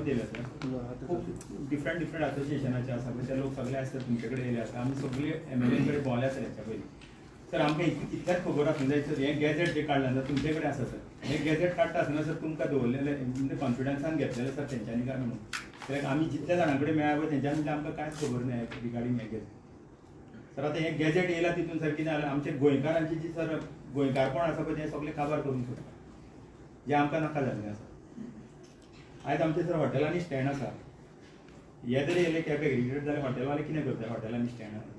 येयले सर. खूब different different असोसिएशनाचे आसा पळय, ते लोक सगळे आसा तुमचे कडेन येयले आसा. आमी सगळे एमएलए कडेन भोंवले आसा हेच्या पयलीं सर. आमकां इतलेंच खबर आसूंक जाय सर, हें गॅझेट जें काडलां सर तुमचे कडेन आसा सर. हें गॅझेट काडटा आसतना सर तुमकां दवरलेलें म्हणजे कॉन्फिडन्सान घेतलेलें सर तेंच्यांनी काय म्हणून, कित्याक आमी जितल्या जाणां कडेन मेळ्ळा पळय तेंच्यांनी म्हणल्यार आमकां कांयच खबर ना रिगार्डींग हें गॅझेट सर. आतां हें गॅझेट येयलां तितून सर कितें जालें, आमचे गोंयकारांची जी सर गोंयकारपण आसा पळय तें सगळें काबार करूंक सोदता, जें आमकां नाका जाल्लें आसा. आयज आमचे सर हॉटेलांनी स्टँड आसा, हे जर येयले कॅब एग्रिगेटर जाल्यार हॉटेलवाले कितें करता, हॉटेलांनी स्टँड आसा.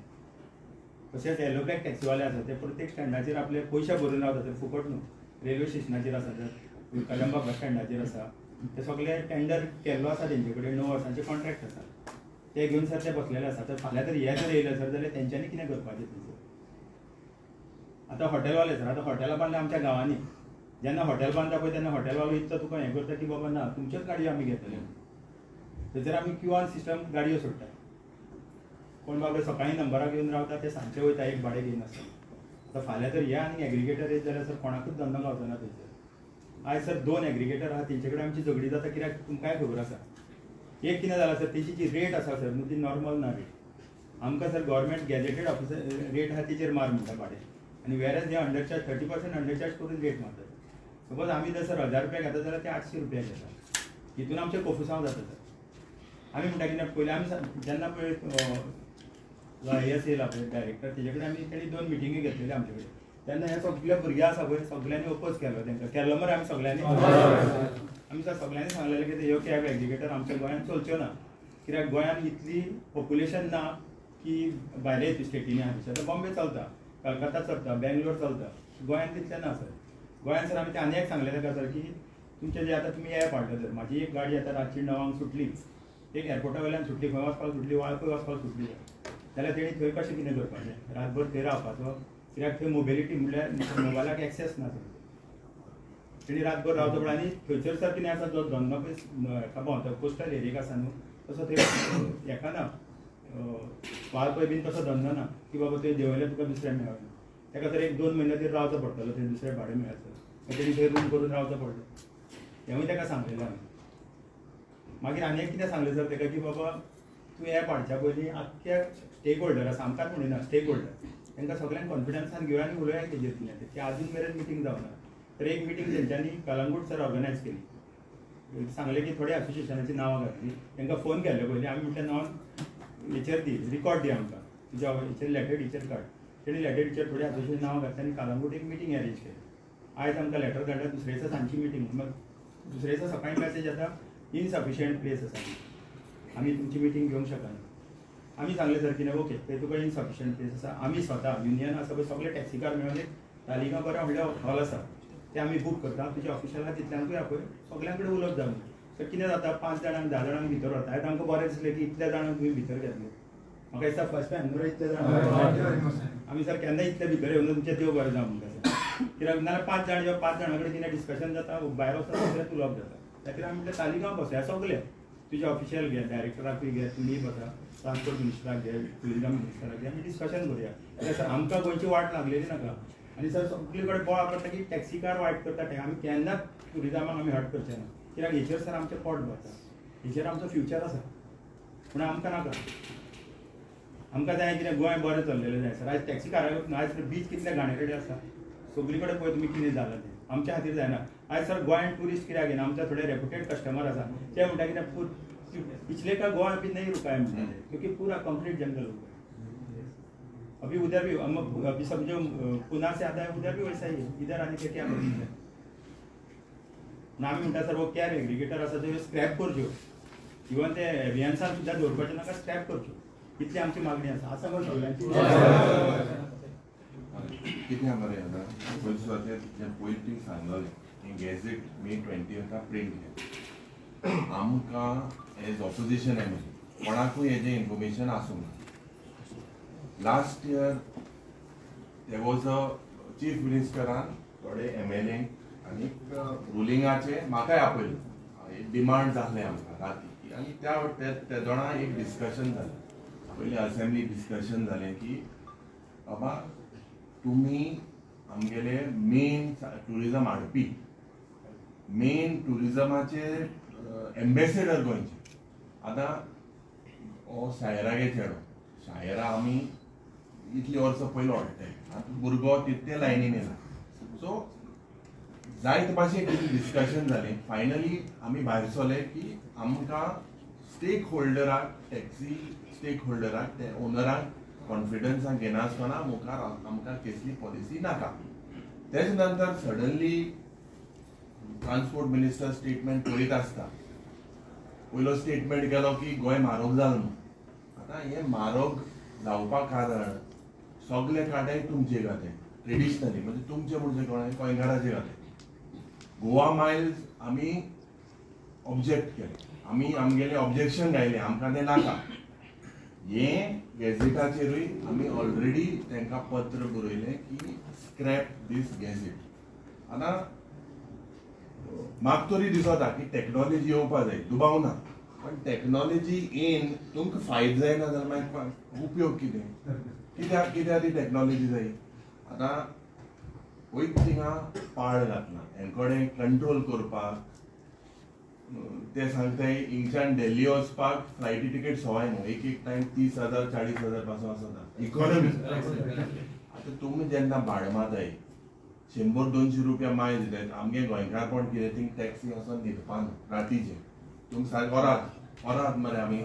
तशेंच येलो ब्लॅक टॅक्सीवाले आसा ते प्रत्येक स्टँडाचेर आपले पयशे भरून रावता सर, फुकट न्हू. रेल्वे स्टेशनाचेर आसा सर, कदंबा बस स्टँडाचेर आसा, ते सगळे टेंडर केल्लो आसा तेंचे कडेन, 9 वर्सांचे कॉन्ट्रॅक्ट आसा, ते घेवन सर ते बसलेले आसा. तर फाल्यां जर हे जर येयले सर जाल्यार तेंच्यांनी कितें करपाचें थंयसर. आतां हॉटेलवाले सर, आतां हॉटेलां बांदले आमच्या गांवांनी, जेन्ना हॉटेल बांदता पळय तेन्ना हॉटेलवालो इतलो तुका हें करता की बाबा ना तुमच्योच गाडयो आमी घेतले. थंयसर आमी क्यू आर सिस्टम गाडयो सोडटा, कोण बाबा सकाळीं नंबराक येवन रावता ते सांजचे वयता एक भाडें घेयनासतना. आतां फाल्यां जर हे आनी एग्रिगेटर येत जाल्यार सर कोणाकूच धंदो गावचो ना थंयसर. आयज सर 2 एग्रिगेटर आहा तेंचे कडेन आमची झगडी जाता, कित्याक तुमकांय खबर आसा. एक कितें जालां सर, तेजी जी रेट आसा सर न्हू ती नॉर्मल ना रेट. आमकां sir government gazetted officer rate आहा तेचेर मार म्हणटा भाडें, आनी वेरेज हे अंडरचार्ज 30% अंडरचार्ज करून रेट मारतात. सपोज आमी जर सर 1000 रुपया घेता जाल्यार ते 800 रुपया घेता, हितून आमचें कोफुसांव जाता सर. आमी म्हणटा कितें पयलीं आमी जेन्ना पळय आयएएस येयला पळय डायरेक्टर, तेजे कडेन आमी तेणी 2 मिटिंगी घेतलेल्यो आमचे कडेन. तेन्ना हे सगळे भुरगे आसा पळय सगळ्यांनी ओपोज केलो तेंकां, केल्लो मरे आमी सगळ्यांनी. आमी सर सगळ्यांनी सांगलेलें की ह्यो कॅब एग्रिगेटर आमच्या गोंयांत चलच्यो ना, कित्याक गोंयांत इतली पॉप्युलेशन ना की भायले स्टेटींनी आहा. आतां बॉम्बे चलता, कलकत्ता चलता, बेंगलोर चलता, गोंयांत तितलें ना सर. गोंयांत सर आमी ते आनी एक सांगलें ताका सर की तुमचें जें आतां तुमी एप हाडलो सर, म्हाजी एक गाडी आतां रातची 9 सुटली, एक एअरपोर्टा वयल्यान सुटली, खंय वचपाक सुटली, वाळपय वचपाक सुटली जाल्यार तेणी थंय कशें कितें करपाचें, रातभर थंय रावपाचो, कित्याक थंय मोबिलिटी म्हणल्यार मोबायलाक एक्सेस ना सर. तेणी रातभर रावचो पडटा. आनी थंयसर सर कितें आसा, जो धंदो पळय हेका भोंवता कोस्टल एरियाक आसा न्हू तसो थंय हेका ना, वाळपय बीन तसो धंदो ना की बाबा थंय देंवयल्यार तुका दुसरें मेळना. ताका तर 1-2 म्हयने तरी रावचो पडटलो थंय दुसरें भाडें मेळसर, तेणी थंय रूम करून रावचो पडलो, हेंवूय ताका सांगलेलें आमी. मागीर आनी एक कितें सांगलें सर ताका की बाबा तूं एप हाडच्या पयलीं आख्ख्या स्टेक होल्डर आसा, आमकांच म्हणिना स्टेक होल्डर, तांकां सगळ्यांक कॉन्फिडन्सान घेवया आनी उलोवया तेजेर कितें तें. आजून मेरेन मिटींग जावना. तर एक मिटींग तेंच्यांनी कलंगूट सर ऑर्गनायज केली, सांगलें की थोडे असोसिएशनाची नांवां घातली, तांकां फोन केल्ले पयलीं. आमी म्हटलें नांव हेचेर दी, रिकॉर्ड दी आमकां, तुज्या हेचेर लेटर काड. तेणी लेटरीचेर थोडे असोसिएशन नांवां घातली आनी कलंगूट एक मिटींग अरेंज केली. आयज आमकां लेटर धाडल्या, दुसरे दिसा सांजची मिटींग, दुसरे दिसा सकाळीं मॅसेज येता इनसफिशियंट प्लेस आसा, आमी तुमची मिटींग घेवंक शकना. आमी सांगलें सर कितें ओके थंय तुका इनसफिशियंट प्लेस आसा, आमी स्वता युनियन आसा पळय सगळे टॅक्सीकार मेळून एक तालिका बरें व्हडलें हॉल आसा तें आमी बूक करता, तुज्या ऑफिशियल आहा तितल्यांकूय आपय, सगळ्यां कडेन उलोवप जावन. सर कितें जाता, 5 जाणांक 10 जाणांक भितर वता, आयज आमकां बरें दिसलें की इतल्या जाणांक तुमी भितर घेतले. म्हाका दिसता फर्स्ट टायम न्हू इतले जाण आमी सर केन्ना इतले भितर येवन तुमचें देव बरें जावं म्हणटा सर. कित्याक नाल्यार 5 जाण जेन्ना 5 जाणां कडेन कितें डिस्कशन जाता, भायर वचता सगळेंच उलोवप जाता. त्या खातीर आमी म्हटलें तालिका बसया सगळे, तुजे ऑफिशियल घे, डायरेक्टराकूय घे, तुमीय बसा, ट्रान्सपोर्ट मिनिस्टराक घे, टुरिजम मिनिस्टराक घे, आमी डिस्कशन करुया. कित्याक सर आमकां गोंयची वाट लागलेली नाका. आनी सर सगळे कडेन बोवाळ करता की टॅक्सीकार वायट करता, आमी केन्नाच टुरिजमाक आमी हर्ट करचे ना, कित्याक हेचेर सर आमचें पोट भरता, हेचेर आमचो फ्युचर आसा. पूण आमकां नाका, आमकां जाय कितें गोंय बरें चल्लेलें जाय सर. आयज टॅक्सीकाराक आयज बीच कितले घाणेरडे आसा, सगळी कडेन पळय तुमी कितें जालां तें, आमच्या खातीर जायना. आयज सर गोंयांत ट्युरिस्ट कित्याक येना, आमच्या थोडे रेपुटेड कस्टमर आसा ते म्हणटा कितें पिछले का गोवा अभी नहीं रुका है म्हणटा, क्योंकि पूरा कंप्लीट जंगल हो गया. अभी उधर भी अभी समझो पुना से आता है उधर भी वैसा ही है, इधर आने के क्या है ना. आमी म्हणटा सर हो कॅब एग्रिगेटर आसा त्यो स्क्रॅप करच्यो, इवन ते एबियन्सान सुद्दां दवरपाचें नाका, स्क्रॅप करच्यो, इतली आमची मागणी आसा. आसा मरे सगळ्यांची कितें मरे आतां पयलीं सुवातेर जें पयलीं तुवें सांगलेलें हें गॅझेट मे 20 प्रिंट केलें. आमकां एज ऑपोजिशन एमएलए कोणाकूय हेजें इन्फॉर्मेशन आसूंक ना. Last year there was a chief मिनिस्टरान थोडे एमएलए आनी रुलिंगाचे म्हाकाय आपयलें, डिमांड जालें आमकां राती, आनी त्या दोणा एक डिस्कशन जालें, पयलीं असेंब्ली डिस्कशन जालें की बाबा तुमी आमगेले मेन ट्युरिजम हाडपी, मेन ट्युरिजमाचे एम्बेसेडर गोंयचे. आतां हो सायरागे चेडो, सायरा आमी इतली वर्सां पयलीं हाडटाय, आतां भुरगो तितले लायनीन येयला. सो जायत भाशेन डिस्कशन जालें. फायनली आमी भायर सरले की आमकां स्टेक होल्डराक, टॅक्सी स्टेक होल्डराक, ते ओनराक कॉन्फिडन्सान घेनासतना मुखार आमकां कसली पॉलिसी नाका. तेज नंतर सडनली ट्रान्सपोर्ट मिनिस्टर स्टेटमेंट पळयत आसता. पयलो स्टेटमेंट गेलो की गोंय म्हारोग जाल म्हूण. आतां हें म्हारोग जावपा कारण सगळे कांटे तुमचे घाले ट्रेडिशनली, म्हणजे तुमचे म्हणजे कोण, गोंयकाराचे घाले. गोवा मायल्स आमी ऑब्जेक्ट केले, आमी आमगेले ऑब्जेक्शन घायलें, आमकां तें नाका. हें गॅझेटाचेरूय आमी ऑलरेडी तांकां पत्र बरयलें की स्क्रॅप दीस गॅझेट. आतां म्हाका तरी दिसता की टॅक्नोलॉजी येवपा जाय, दुबाव ना, पण टॅक्नोलॉजी येवन तुमकां फायदो जायना जाल्यार मागीर उपयोग कितें? कित्याक कित्याक ती टॅक्नोलॉजी जाय? आतां वयत थिंगा पाळ घातला हें कंट्रोल करपाक. ते सांगताय हिंगच्यान दिल्ली वचपाक फ्लायटी टिकेट सवाय न्हू, एक एक टायम 30,000 40,000 पासून आसता इकॉनॉमी. आतां तुमी जेन्ना भाड मारताय 100-200 रुपया मायल दितात, आमगे गोंयकारपण कितें थिंग टॅक्सी वचोन न्हिदपा न्हू रातीचें, तुमी सारकें वरात वरात मरे आमी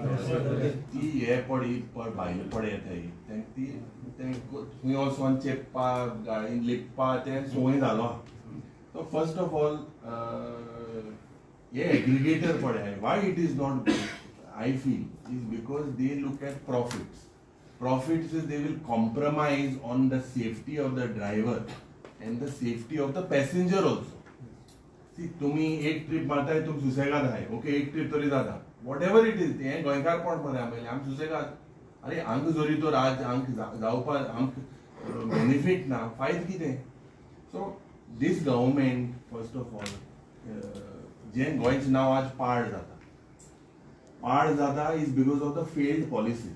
ती हे पड ही पड भायले पड येताय ती खंय वचोन चेपपाक गाडयेन लिपपाक तें संवय जालो. सो फर्स्ट ऑफ ऑल हे एग्रिगेटर पळय, why it is not good I feel is because they look at profits. Profits is they will compromise on the safety of the driver and the safety of the passenger also. See, तुमी एक trip मारताय, तुमी सुसेगाद आहाय, okay एक trip तरी जाता, what ever it is. हें गोंयकारपण मरे आमगेलें, आमी सुसेगाद. आरे हांगा जरी तर आज हांगा जावपाक आमकां बेनिफीट ना, फायदो कितें? So this government first of all जें गोंयचें नांव आज पाड जाता, पाड जाता is because of the failed policies,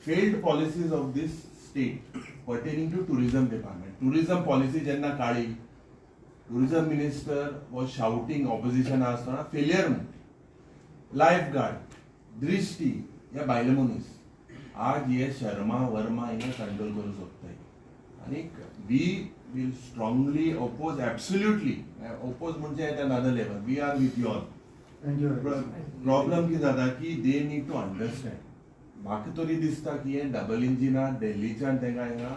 failed policies of this state pertaining to tourism department. Tourism policy जेन्ना काडली, tourism minister was shouting opposition आसतना फेलियर म्हूण. लायफ गार्ड, दृश्टी ह्या बायल मनीस आज हे शर्मा वर्मा हिंगा कंट्रोल करूंक सोदताय. आनीक we will strongly oppose, absolutely oppose म्हणजे at another level, we are with you all. Problem कितें जाता की they need to understand. म्हाका तरी दिसता की हें डबल इंजिना दिल्लीच्यान तांकां हिंगा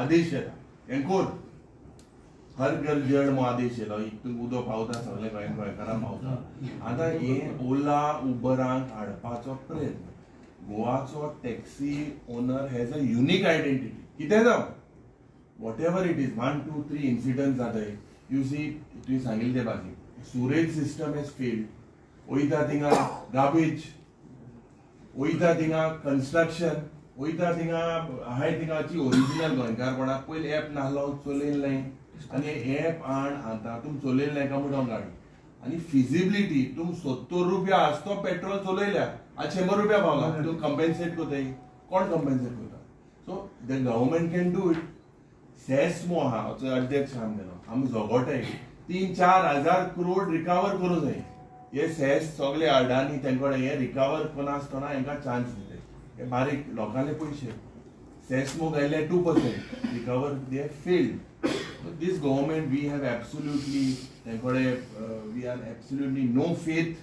आदेश येता, हें कोर हर घर जळ म्हूण आदेश येयलो, इतून उदक पावता सगळे गोंय गोंयकारांक पावता. आतां हें ओला उबरांक हाडपाचो प्रयत्न. गोवाचो taxi owner has a unique identity. कितें जावं, whatever it is, 1 2 3 incident जाताय, you see तुवें सांगिल्लें ते भाशेन सुरेज सिस्टम हेज फेल्ड. वयता थिंगा गार्बेज, वयता थिंगा कन्स्ट्रक्शन, वयता थिंगा आहाय थिंगाची ओरिजिनल गोंयकारपणाक. पयलीं एप नासलो, चलयलें आनी एप हाड आतां तुमी चलयलें काय म्हणून गाडी. आनी फिजिबिलिटी तुमी 70 रुपया आसतो पेट्रोल चलयल्या, आज 100 रुपया पावला, तुमी कंपेन्सेट करताय, कोण कंपेन्सेट करता? So the government can do it. Cess मो आहा अध्यक्ष आमगेलो, आमी झगोटाय 3-4 हजार करोड रिकवर करूं जाय. हे सेस सगळे अडानी तेंकडे कडेन हे रिकवर करनासतना हेंकां चान्स दिताय. हे बारीक लोकांले पयशे सेस मो घायले 2% recover, they failed. This government we have absolutely तेंकडे we are absolutely no faith,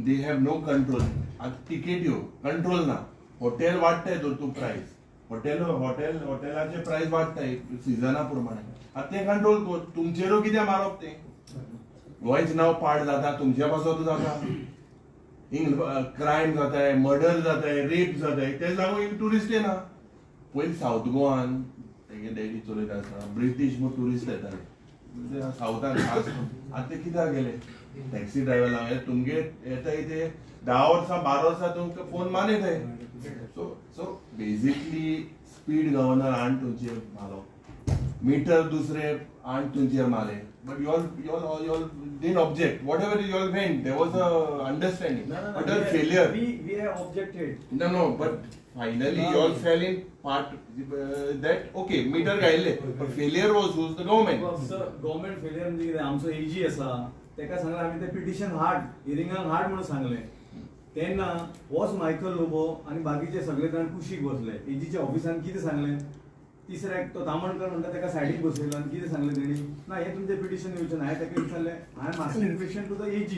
they have no control. आतां टिकेट्यो कंट्रोल ना, हॉटेल वाडटाय तर तूं प्रायस, हॉटेल हॉटेल हॉटेलाचे प्रायस वाडटाय सिजना प्रमाणे. आतां तें कंट्रोल कर, तुमचेरूय कित्याक मारप तें? गोंयचें नांव पाड जाता तुमचे पासत जाता, हिंग क्रायम जाताय, मर्डर जाताय, रेप जाताय, ते लागून ट्युरिस्ट येना. पयलीं सावथ गोवान तेगे डॅडी चलयता आसतना ब्रिटीश म्हूण ट्युरिस्ट येताले सावथान खास करून. आतां ते कित्याक गेले? टॅक्सी ड्रायव्हर लागले तुमगे येताय ते 10 वर्सां 12 वर्सां तुमकां फोन मार येताय. So so basically speed governor हाण तुमचेर मारलो, मिटर दुसरे हाण तुमचेर मारले, but you all didn't object. Whatever you all went, there was a understanding. But a failure. We have objected. No, no, but finally you all fell in part that okay, meter घायले, but failure was who's the government. Sir, government failure म्हणजे कितें, आमचो एजी आसा, तेका सांगलें आमी तें petition हाड, हियरिंगाक हाड म्हणून सांगलें. तेन्ना होच मायकल लोबो आनी बाकीचे सगळे जाण कुशीक बसले. एजीच्या ऑफिसान कितें सांगलें, तिसऱ्याक तो तामणकर म्हणटा तेका सायडीक बसयलो आनी कितें सांगलें तेणी, ना हें तुमचें पिटिशन येवचें ना. हांवें तेका विचारलें, I am asking question to the AG,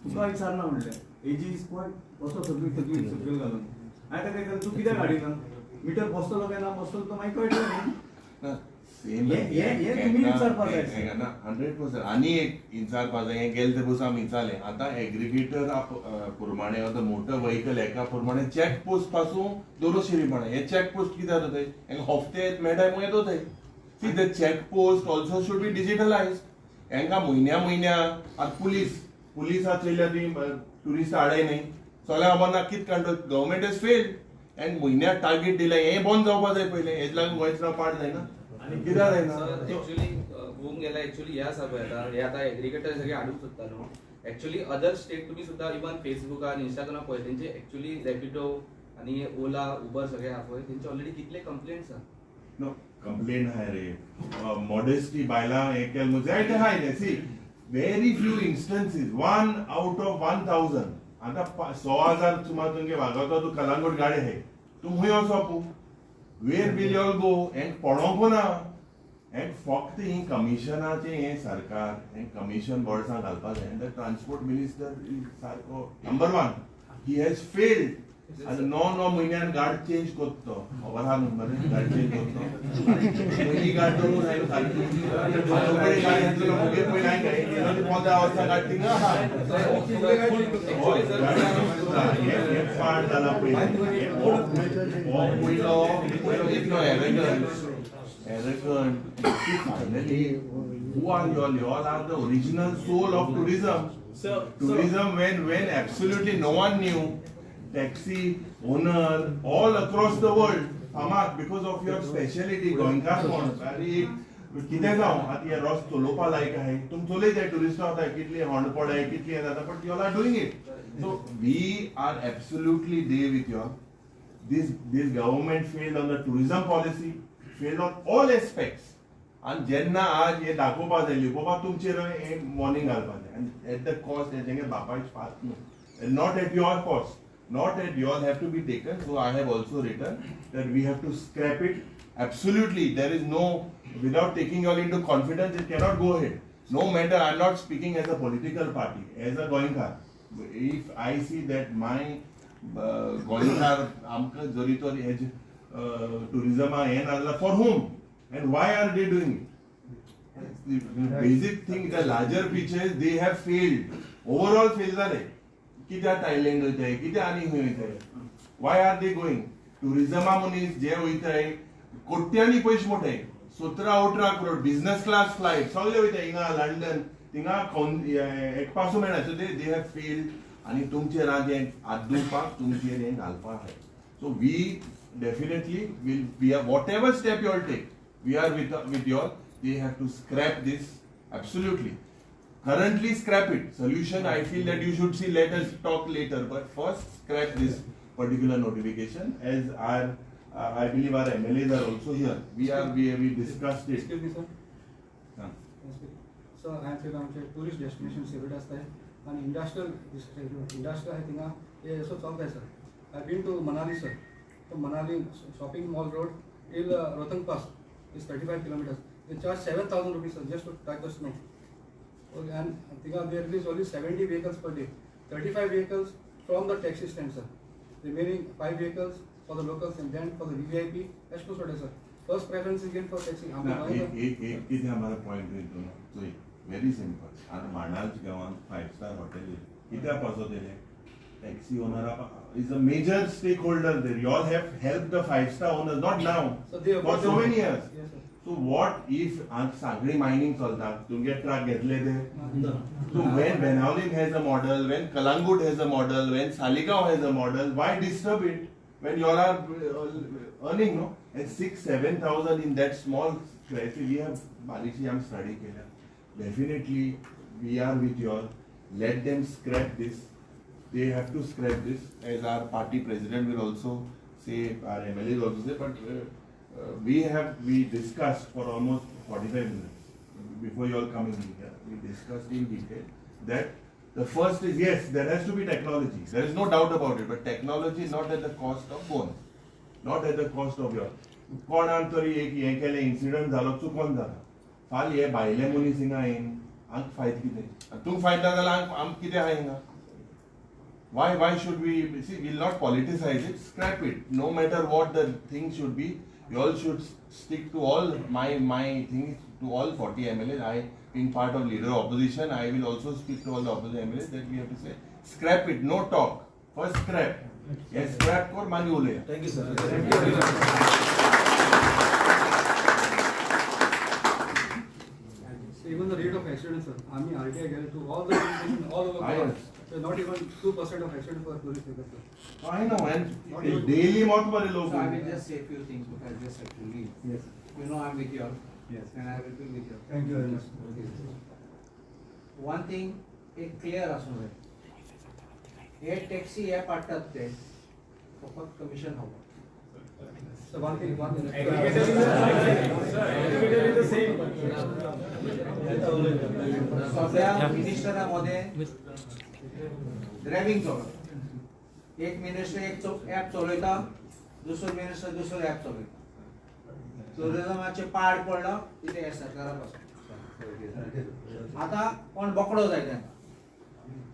तुका विचारना म्हणलें. एजी is quite असो सगळी तकली सकयल घालून. हांवें ताका विचारलें, तूं कित्याक हाडिना, मिटर बसतलो काय ना बसतलो तो मागीर कळटलें न्ही. सेम हे तुम्ही विचारपाक जाय. 100%. आनी एक विचारपा जाय, हें गेले ते बसून आमी विचारलें. आतां एग्रिगेटर प्रमाणे आतां मोटर व्हेकल एका प्रमाणे चॅक पोस्ट पासून दोरोशिरी प्रमाणे हे चॅक पोस्ट कित्याक जाताय, हेंका हफ्ते मेळटाय म्हूण येत. See the check post also should be digitalize. हेंका म्हयन्या म्हयन्या आतां पुलीस पुलिसा चोयल्या तुमी ट्युरिस्ट हाडाय न्ही, सगळ्या खबर ना कित control. Government has failed and म्हयन्याक टार्गेट दिलें, हें बंद जावपा जाय पयलें. हेज लागून गोंयचें नांव पाड जायना, कित्याक जायना. एक्चुअली पळोवंक गेल्यार एक्चुअली हे आसा पळय, आतां हे आतां एग्रिगेटर सगळे हाडूंक सोदता न्हू. एक्चुअली अदर स्टेट तुमी सुद्दां इवन फेसबुकार इंस्टाग्रामार पळय, तेंचे एक्चुअली रॅपिडो आनी ओला उबर सगळे आहा पळय, तेंचे ऑलरेडी कितले कंप्लेंट्स आहा. नो कंप्लेन हाय रे, मॉडेस्टी बायलां हें केलें म्हूण जायते हाय रे. See very few instances, 1 out of 1000. आतां 100,000 सुमार तुमगे वागवता, तूं कलांगूट गाडी आहाय, तूं खंय वचप, वेर will you'll गो? हें पळोवंक ना. हें फक्त ही कमिशनाचें हें सरकार हें कमिशन बोल्सां घालपाक जाय. The transport minister सारको नंबर 1, he has failed. आनी 9-9 म्हयन्यान गार्ड चेंज करता तो, खबर आहा न्हू मरे, गार्ड चेंज करता. पयली गार्ड दवरून हांवें सारकी गार्ड घेतलो, मुगेर पयलीं हांवें 15 वर्सां गार्ड थिंगा आहा. हें पाड जाला पयलीं. हो पयलो पयलो इतलो arrogant arrogant. Finally, who are you all? You all are the original soul of tourism. Tourism when absolutely no one knew, taxi owner all across the world, फामाद because of your speciality. गोंयकार कोण आनी कितें जावं, आतां हे रस्तो चलोवपा लायक आहाय, तुमी चलयताय, ट्युरिस्टां वताय, कितली होंड पडाय, कितली हें जाता, but you all are doing it. So we are absolutely there with you all. This government failed on the tourism policy, failed on all aspects. आनी जेन्ना आज हे दाखोवपा जाय, लिपोवपा तुमचेर हें वॉर्निंग घालपा जाय. आनी एट the cost, हें बापायच फात न्हू, not at your cost, not at you all have to be taken. So I have also written that we have to scrap it absolutely. There is no, without taking you all into confidence, it cannot go ahead. No matter, I am not speaking as a political party, as a Goenkar. If I see that my Goenkar आमकां जरी तर has टुरिजमा हें ना जाल्यार for whom and why are they doing it? Basic thing, the larger picture, they have failed, overall fail जाले. कित्याक Thailand वयताय, कित्याक आनी खंय वयताय, why are they going? टुरिजमा मनीस जे वयताय कोट्यांनी पयशे मोठाय, 17-18 करोड बिझनस क्लास फ्लायट सगळे वयताय हिंगा लंडन, थिंगा एक पासून मेळना. So they have failed. आनी तुमचेर आज हें आदुवपाक तुमचेर हें घालपाक आहाय. So we definitely will, we are whatever step you all take, we are with you all. They have to scrap this absolutely. Currently scrap it. Solution I feel that you should see, let us talk later, but first scrap this particular notification. As our I believe our MLAs are also here. We discussed it. Excuse me sir. Sir, I am आमचे tourist destination caveat आसता आनी industrial industrial आहा थिंगा हे असो चलताय sir. I been to Manali sir. तो Manali shopping mall road till Rohtang pass is 35 kilometers. They charge 7,000 rupees sir just to track the snow. And थिंगा there is only 70 vehicles per day, 35 vehicles from the taxi stand sir, remaining 5 vehicles for the locals and then for the VVIP. अशें करून सोडलें sir. First preference is given for taxi. एक एक कितें आमकां point न्हू, चोय व्हेरी सिंपल. आतां मांडाच गांवांत 5 स्टार हॉटेल कित्याक पासत येयलें? Taxi owner is a major stakeholder there. You all have helped the 5-star owners, not now, so they for so many years. Yes, sir. So what if सगळी mining चलता, तुमगे truck घेतले ते? So when Benaulim has a model, when Calangute has a model, when Saligao has a model, why disturb it when you all are earning, no? And 6-7 thousand in that small stretch, we have बारीकशी आमी study केल्या. Definitely we are with you all. Let them scrap this. They have to scrap this, as our party president will also say, our MLAs also say, but we discussed for almost 45 minutes before you all coming in here. We discussed in detail. That the first is, yes, there has to be technology. There is no doubt about it. But technology not at the cost of bones, not at the cost of your. कोणान तरी एक हें केलें, incident जालो, चुकोन जाला. फाल हे भायले मनीस हिंगा येन, आमकां फायदो कितें? तूं फायदो ना जाल्यार आमकां कितें आहा हिंगा? Why should we see? We'll not politicize it. Scrap it. No matter what the thing should be, you all should stick to all my things to all 40 MLAs. I, being part of leader of opposition, I will also speak to all the opposition MLAs that we have to say, scrap it, no talk. First scrap. Yes, scrap kor magi uleya. Thank you, sir. Thank you. So even the rate of accidents, sir, I mean RTI गेले to all the all over Goa. So not even 2% of accidents for tourist vehicles, sir. I know, and daily मत बरे लोक. So I will just say a few things because I just have to leave. Yes. You know I'm with you all. Yes. And I will be with you. Thank you very much. One thing, एक clear आसूंक जाय. हे taxi app हाडटात ते फकत commission खावपाक. So one thing. सगळ्या मिनिस्टरा मदें ड्रायव्हिंग चलता. एक मिनिस्टर एक ऍप चलयता, दुसरो मिनिस्टर दुसरो ऍप चलयता. टुरिजमाचे पाड पडलो कितें हे सरकारा पासून. आतां कोण बोकडो जाय तेंका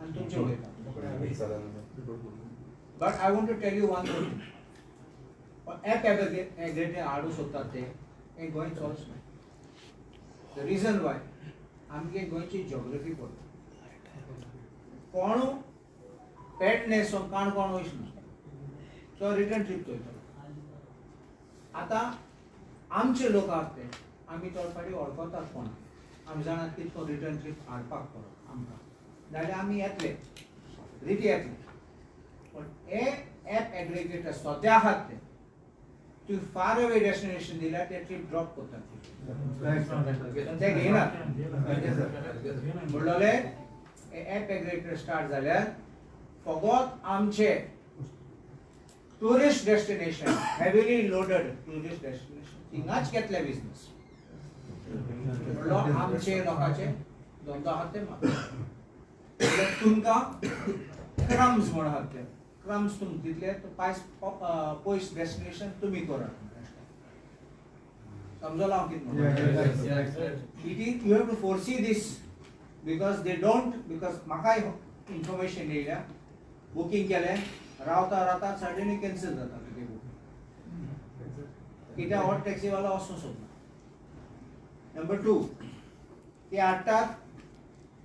आनी तुमचे उलयता. But I want to tell you one thing. App aggregator हाडूंक सोदतात ते हें गोंय चलच ना. The reason why आमगे गोंयची जॉग्रफी पळय, कोण पेडणे सो काणकोण वचना, तो रिटर्न ट्रीप चोयतलो. आतां आमचे लोक आहात ते आमी चड फावटी वळखतात कोण, आमी जाणात कितको रिटर्न ट्रीप हाडपाक पडो आमकां, जाल्यार आमी येतले रिती येतले. पण हे ऍप एग्रीगेटर सद्या आहात ते तूं फार अवे डेस्टिनेशन दिल्यार ते ट्रीप ड्रॉप करतात, ते घेयनात. म्हणलोले हे ऍप एग्रीगेटर स्टार्ट जाल्यार फकत आमचे tourist destination, heavily loaded tourist destination थिंगाच घेतले बिजनेस. म्हणलो आमचे लोकांचे धंदो आहा ते मात तुमकां क्रम्स म्हण आहात ते क्रम्स तुमकां दितले, पायस पयस डेस्टिनेशन तुमी करात. समजलो हांव कितें म्हणटा? It is you have to foresee this because they don't, because म्हाकाय इन्फॉर्मेशन येयल्या, बुकींग केलें रावता रावता सडनली कॅन्सल जाता तुगे बुकींग, कित्याक हो टॅक्सीवालो वचूंक सोदना. नंबर 2, ते हाडटात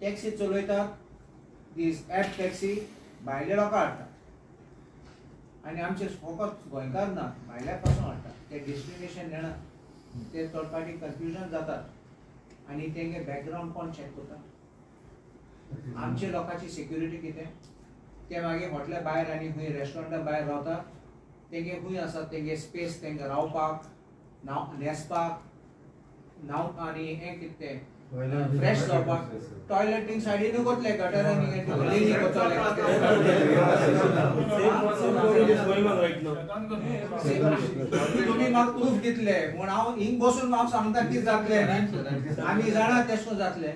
टॅक्सी चलयतात, दीस ऍप टॅक्सी भायले लोकां हाडटात आनी आमचे फकत गोंयकार ना, भायल्या पासून हाडटात. ते डेस्टिनेशन जाणा, ते थर्ड पार्टी कन्फ्युजन जातात आनी तेंगे बॅकग्रावंड कोण चॅक करता, आमचे लोकांची सिक्युरिटी कितें, ते मागीर हॉटेला भायर आनी खंय रेस्टॉरंटा भायर रावतात, तेंगे खंय आसा तेंगे स्पेस, तेंगे रावपाक, न्हेसपाक, न्हांवक आनी हें कितें तें फ्रेश जावपाक टॉयलेटींग सायडीनूय वतले, गटरांनी गलींनी वतले. तुमी म्हाका प्रूफ दितले म्हूण हांव हिंग बसून हांव सांगता कितें जातलें, आमी जाणा तेश करून जातलें.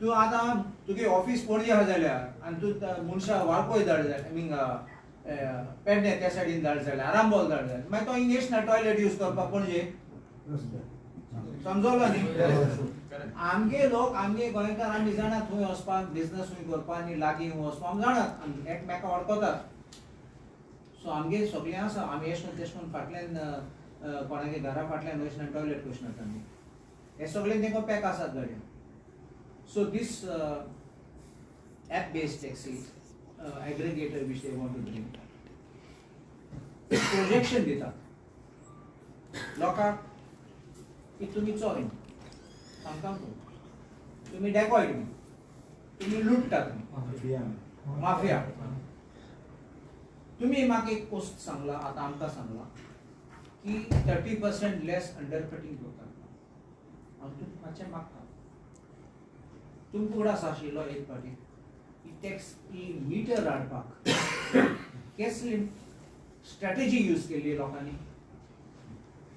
तूं आतां तुगे ऑफीस पणजे आसा जाल्यार आनी तूं मनशां वाळपय धाड जाल्यार, I mean Pedne त्या सायडीन धाड जाल्यार, आरांबोल धाड जाल्यार, मागीर तो हिंग येच ना टॉयलेट यूज करपाक पणजे. समजलो न्ही? आमगे लोक, आमगे गोंयकार आमी जाणात खंय वचपाक, बिजनस खंय करपाक आनी लागीं खंय वचपाक आमी जाणात, आमी एकमेका वळखतात. सो आमगे सगळें आसा, आमी एश करून तेश करून फाटल्यान कोणागे घरा फाटल्यान वचना, टॉयलेट वचनात आमी, हे सगळें तेंका पॅक आसात गाडयेन. So this app based taxi aggregator which they want to bring, projection दितात लोकांक की तुमी चोर, सांगता तुमी डेकॉयट, तुमी लुट्टा, तुमी माफिया. तुमी म्हाका एक पोस्ट सांगला, आतां आमकां सांगला की 30% लेस अंडरकटींग करतात. हांव तुमकां मातशें मागता, तुमकां उगडास आशिल्लो एक फावटी ही टॅक्स ही मिटर हाडपाक केसली स्ट्रॅटेजी यूज केल्ली लोकांनी.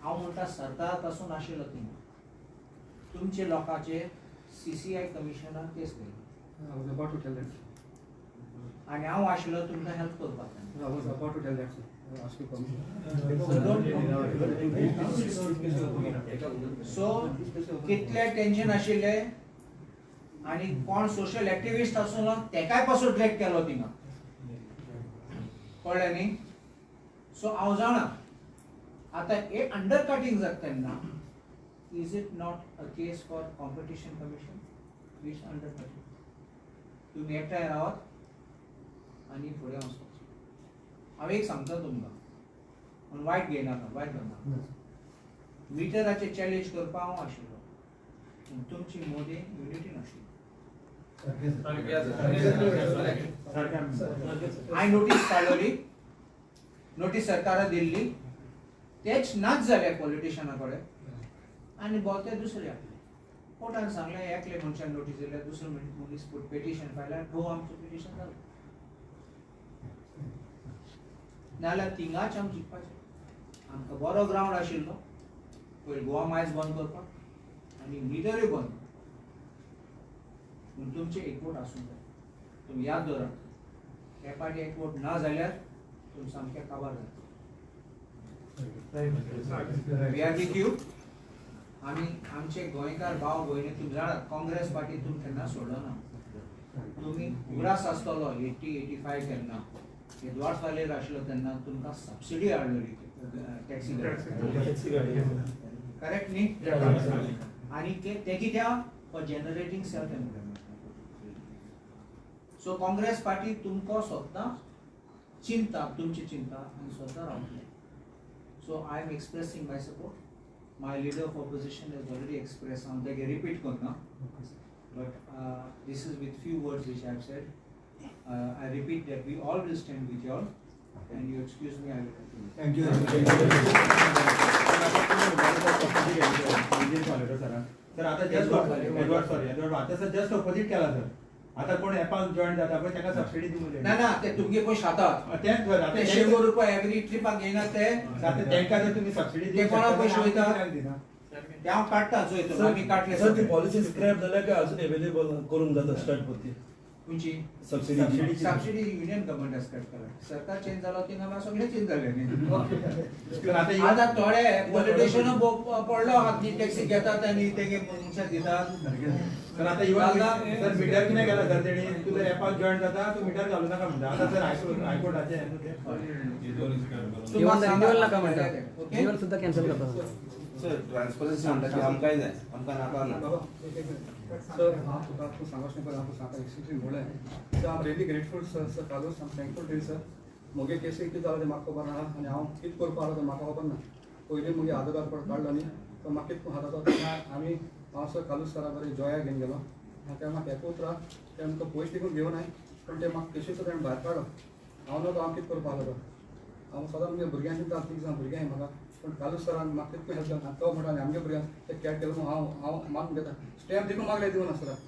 हांव म्हणटा सरकार पासून आशिल्लो थिंगा तुमचे लोकांचे CCI कमिशनान केस केली. I was about to tell that. आनी हांव आशिल्लो तुमकां हेल्प करपाक. I was about to tell that, sir. I ask you permission. So कितले टेन्शन आशिल्ले आनी कोण सोशल एक्टिविस्ट आसूं ना तेकाय पासून ड्रॅग केलो थिंगा, कळ्ळें न्ही? सो हांव जाणा आतां हे अंडर कटिंग जाता तेन्ना is it not a case for competition commission which under cutting? तुमी एकठांय रावात आनी फुडें वचपाक. हांव एक सांगता तुमकां, पूण वायट घेयनाका, वायट घेवनाका. मिटराचेर चॅलेंज करपाक हांव आशिल्लो, पूण तुमची मोदी युनिटी नाशिल्ली. हांवें नोटीस काडली, नोटीस सरकाराक दिल्ली, तेच नाच जाले पॉलिटिशना कडेन आनी बोवते दुसरे आपले कोर्टान सांगलें एकले मनशान नोटीस दिल्या, दुसरो मनीस पिटिशन फायल्या, घोव आमचें पिटिशन जालें. नाजाल्यार थिंगाच आमी जिखपाचें. आमकां बरो ग्रावंड आशिल्लो पयलीं गोवा मायज बंद करपाक आनी मिटरूय बंद करपाक. पूण तुमचें एकवट आसूंक जाय. तुमी याद दवरात, हे पाटी एकवट ना जाल्यार तुमी सामकें काबार जाता. We are with you. आमी आमचे गोंयकार भाव भयणी तुमी जाणात, काँग्रेस पार्टी तुमी केन्ना सोडलो ना. तुमी उगडास आसतलो 80-85 केन्ना एडवार्ड फालेर आशिल्लो तेन्ना तुमकां सबसिडी हाडलेली टॅक्सी गाडी, करेक्ट न्ही? आनी ते कित्याक? For generating self employment. So Congress party तुमकां स्वता चिंता, तुमची चिंता आनी स्वता रावतले. So I am expressing my support. My leader of opposition has already expressed, हांव तेगे रिपीट करना, but this is with few words which I have said. I repeat that we all will stand with you all, and you excuse me, I will continue. Thank you. Sir आता just sorry आता sir just opposite केला sir. आता कोण एपान join जाता पळय ताका subsidy दिवंक जाय. ना ना ते तुमगे पयशे खातात तेच सर. आता 100 रुपया एवरी ट्रिपाक घेयना ते, तांकां जर तुमी सबसिडी ते कोणा पयशे वयता ते हांव काडटा चोय आमी काडले. सर ती पॉलिसी स्क्रॅप जाल्या काय अजून अवेलेबल करूंक जाता स्टार्ट परती? खंयची subsidy? Subsidy union government scrap केला. सरकार चेंज जालो थिंगा सगळें चेंज जालें न्ही. आतां थोडे पॉलिटिशियन पडलो आहात न्ही, टॅक्सी घेतात आनी तेगे मनशां दितात. सर आता इवन सर मिटर कितें केला सर तेणी, तूं जर एपाक जॉईन जाता तूं मिटर घालू नाका म्हणटा. आतां सर हायकोर्टाचें रिन्युअल नाका म्हणटा, रिन्युअल सुद्दां कॅन्सल करता. सर ट्रान्सपरन्सी म्हणटा ती आमकांय जाय, आमकां नाका ना. सर हांव तुका तूं सांगोच न्ही, हांव सांगता एक्सक्यूज म्हणलें. Sir I am really grateful sir. Sir Carlos I am thankful to you sir. म्हगे केसी कितें जालें तें म्हाका खबर ना आनी हांव कितें करपाक आसलो तें म्हाका खबर ना. पयलीं म्हगे आदोगाद काडलो न्ही, तो म्हाका कितें हाताचो तेन्ना आमी हांव सर कार्लोस सरा बरें जॉया घेवन गेलो. ते म्हाका एक उतरां ते आमकां पयशे देखून घेवन आय, पूण ते म्हाका केशीचो तेणें भायर काडलो. हांव न्हू हांव कितें करपाक आसलो तो, हांव सदां म्हगे भुरग्यांक चिंता, 3 जाण भुरग्यां म्हाका, पूण कार्लोस सरान म्हाका तितकें हेल्प केलें. तो म्हणटा आनी आमगे भुरग्यांक ते कॅट केलो हांव हांव मागून घेता स्टॅम्प देखून मागले दिवना सराक.